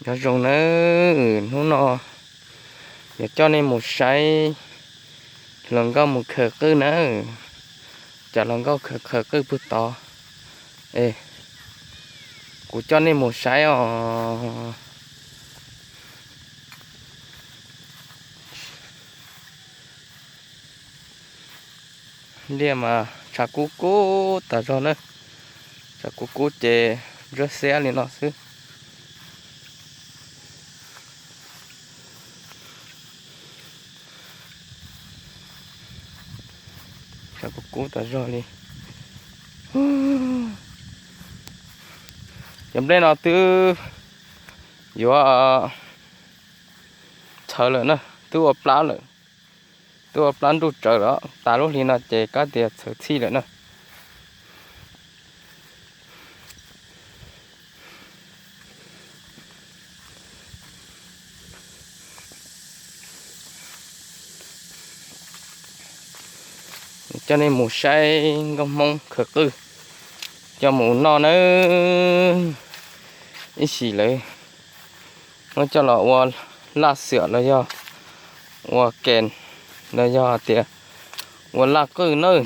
Nyob zoo nawb, hnub no yuav coj nej mus saib hluas nkauj mus khaws qwj nawb. Cov hluas nkauj khaws khaws qwj puag tod. Es kuv coj nej mus saib os. Liaj mas tshav kub kub tas zog na. Tshav kub kub ces ntsuab xiab li no xwb. Tshav kub kub tas zog li. Cov nplej no twb yuav txhawv lawm na, twb ua plab lawm. Twb ua plab ntuj tsawv lawm, tas lub hli no ces kab tias txhawv txhij lawm na. Coj nej mus saib nkauj Hmoob khaws qwj, coj mus noj nawb. Ib sim lawv muab coj los ua laj xiam los yog ua kes los yog tias ua laj qwj nawb.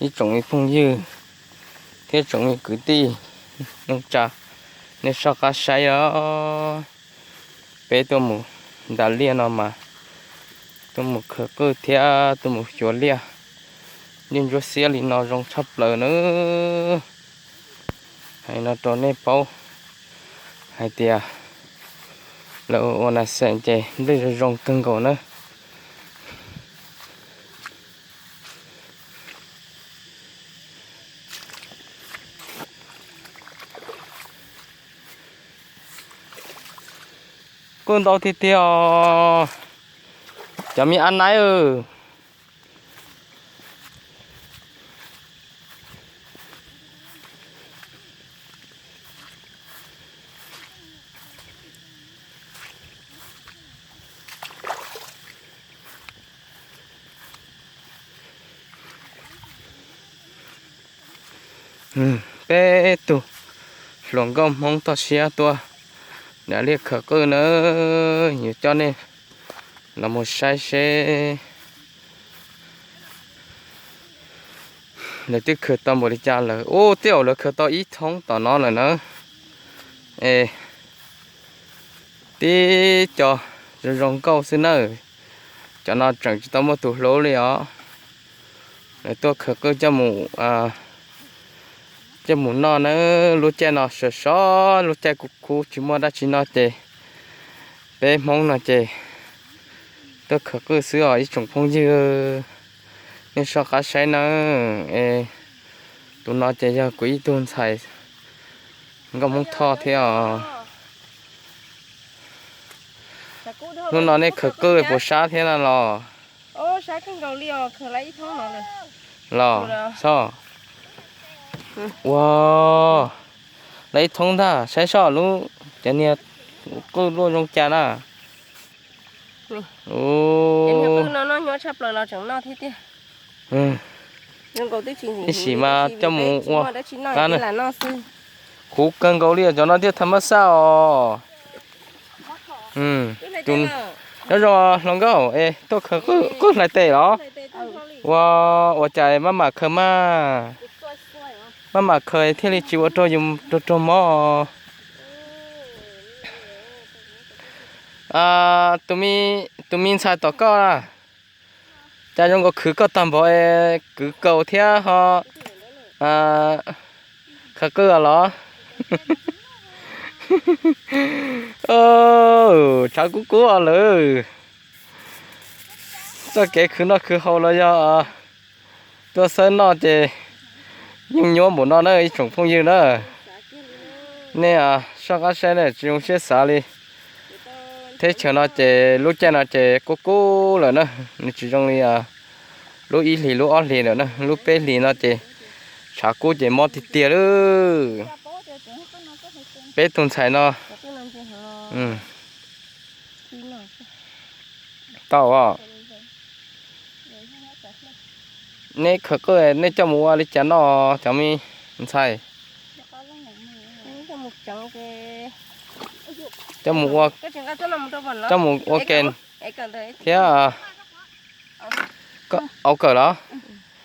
Ib tsoom me phooj ywg thiab tsoom me kwv tij neej tsa, nej soj qab saib os. Peb tuaj mus nram liaj no mas tuaj mus khaws qwj thiab tuaj mus xyuas liaj, yeej ntsuab xiab li no zoo tshaj plaws nawb. Hais no rau nej paub hais tias lawv ua nas xeem ces nplej zoo zoo kawg nkaus na. Kuj ntau tiag tiag os, cov me ab naib. Peb tug hluas nkauj Hmoob toj siab tuaj nram liaj khaws qwj na, yuav coj nej los mus saib seb lawv twb khaws tau npaum li cas lawm. Ub, tej zaum lawv khaws tau ib thoob tom no lawm na. Es tib co zoo zoo nkauj xwb na. Cov no tseem tsis tau muaj tus hlub li os. Lawv tuaj khaws qwj coj mus noj na. Lub caij no sov sov, lub caij kuv khub tsis muaj dab tsi noj ces peb Hmoob no ces tuaj khaws qwj xwb os ib tsoom phooj ywg. Nej soj qab saib nawb. Es tus no ces yog kuv ib tug ntxhais nkauj Hmoob Thoj thiab os. Hnub no nej khaws qwj puas sab thiab na los? Los, soj. Ua, lawv ib thoob ntag, saib soj lub, cov niag qwj luaj zoo cas na. Ib sim mas coj mus ua qab na. Huv kawg nkaus li cov no thiaj thas mab xaj os. Nyob zoo hluas nkauj es tuaj khaws qwj hlais tes los? Ua, ua cas maj mam khaws mas, maj mam khaws thiaj li tsis ua rau yus raug raug mob. Tus me ntxhais tom koj na, cas zoo nkaus khwv koj tag npaum es kwv kaus thiab ho khaws qwj los? Tshav kub kub lawm. Txoj kev khwv noj khwv haus los yog tuaj xawb noj ces yeej nyuaj npaum no na ib tsoom phooj ywg na. Nej soj qab saib na, tsis zoo siab xav li. Teb chaws no ces lub caij no ces kub kub lawm na, nws tsis zoo li lub ib hlis lub ob hlis lawm na, lub peb hlis no ces tshav kub ces mob tiag tiag lawm. Peb tug ntxhais no tau os. Neb khaws qwj neb coj mus ua li cas noj cov me ntxhais? Coj mus ua, coj mus ua ke thiab. Au kawm los?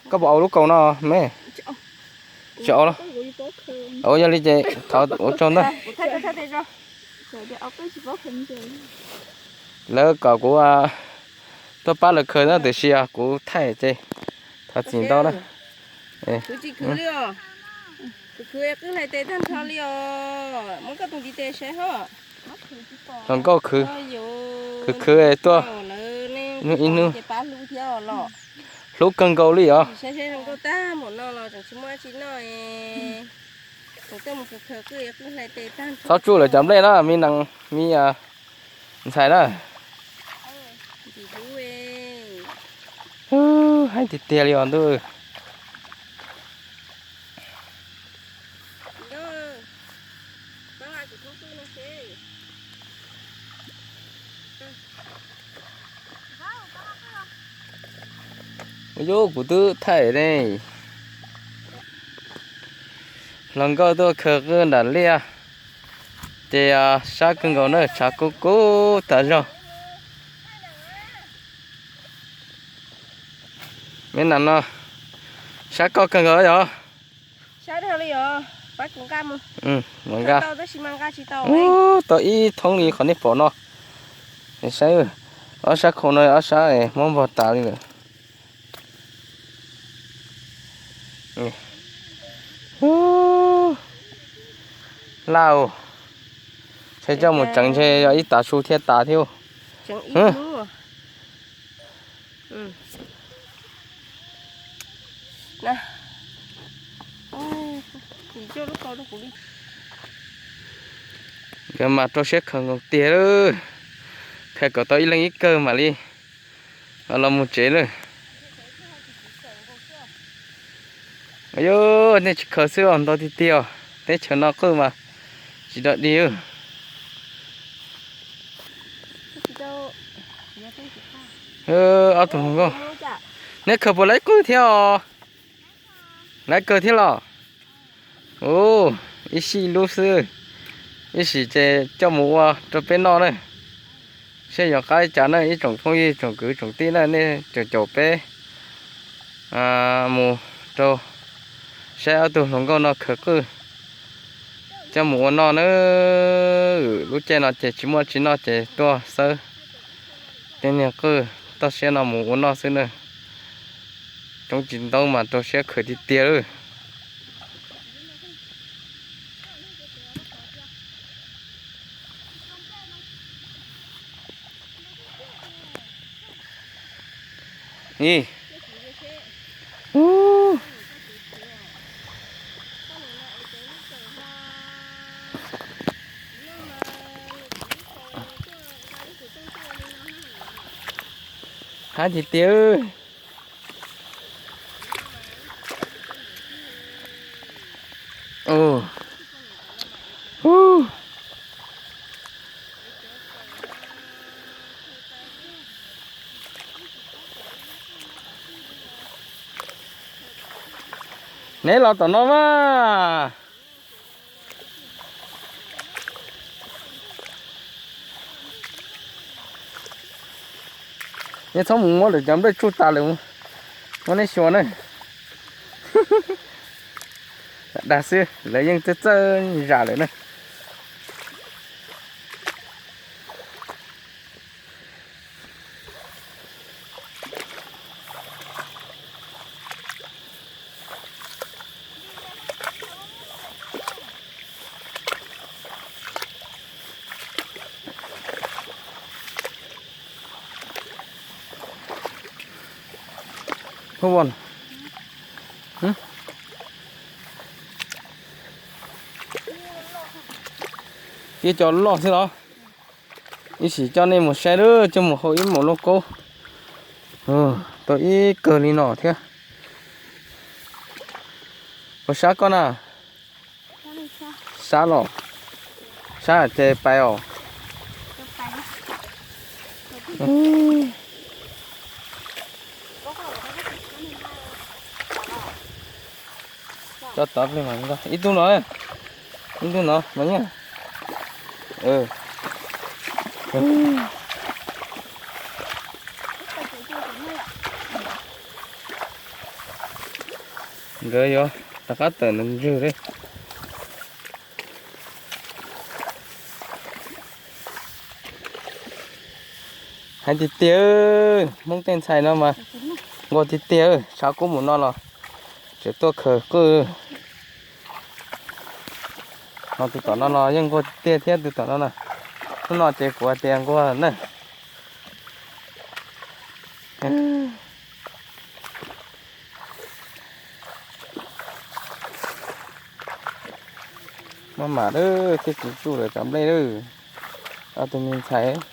Koj puas au lub kaus no me? Tsis au los? Yog li ces thov ua tsaug ntag. Lawv kom kuv tuaj pab lawv khaws na, tiam sis kuv thaij ces thov txim ntau na. Hluas nkauj khwv, khwv khwv tuaj ib hnub, ib hnub. Hlub kawg nkaus li os. Txhob tsuj lawv cov nplej na, me nees me ntxhais na. Heev tiag tiag li os ntuj. Ua yus kuv twb thaij ne. Hluas nkauj tuaj khaws qwj nram liaj, ces sab kawg nkaus na, tshav kub kub tas zog. Me nas no, sab koj kawg nkaus yog? Tau ib thoob li qhov nej pom no. Saib, ob sab khau no ob sab muab npog tas li lawm. Laj, ntshe coj mus tseev ntshe yog ib tav su thiaj tas thiab. Nkawd mas rau siab khaws nkaus tiag lawm, khaws kom tau ib leeg ib kawg mam li los mus tsev lawm. Yog nej tsis khaws xwb os, ntau tiag tiag os, teb chaws no qwj mas tsis dog dig. Ob tug hluas nkauj, neb khaws puas laib qwj thiab os? Laib kawg thiab los? Ub, ib sij lub xwb, ib sim ces coj mus ua rau peb noj na. Seb yuav qab li cas na ib tsoom phooj ywg tsoom kwv tsoom tij na, nej caum caum peb mus rau saib ob tug hluas nkauj no khaws qwj coj mus ua noj na. Lub caij no ces tsis muaj tsis noj ces tuaj xawb tej niag qwj toj siab no mus ua noj xwb na. Coob tsis ntau mas rau siab khaws tiag tiag lawm. Hab tiag tiag. Neb los tom no mas. Nej txhob mus muab lawv cov nplej tsuj tas lawm, muab neb xyuas na. Dag xwb lawv yeej txawj txawj zam lawm na. Ib co loj xwb los. Ib sim coj nej mus saib lawm, coj mus hau ib maum lauj kaub. Tau ib kawg li no thiab. Puas sab koj na? Sab los? Sab ces pais os. Coj tod ib tug no, ib tug no mas nyiaj. Nkawd yuav rov qab tawm nws ntswg li. Heev tiag tiag, Hmoob tej ntxhais no mas nquag tiag tiag, tshav kub mus no los tseem tuaj khaws qwj. Ho tus tom no los yeej nquag tiag tiag thiab tus tom no na. Hnub no ces kuv hais tias nquag na. Maj mam lawm, thiaj tsis tsuj lawv cov nplej lawm. Ob tug me ntxhais.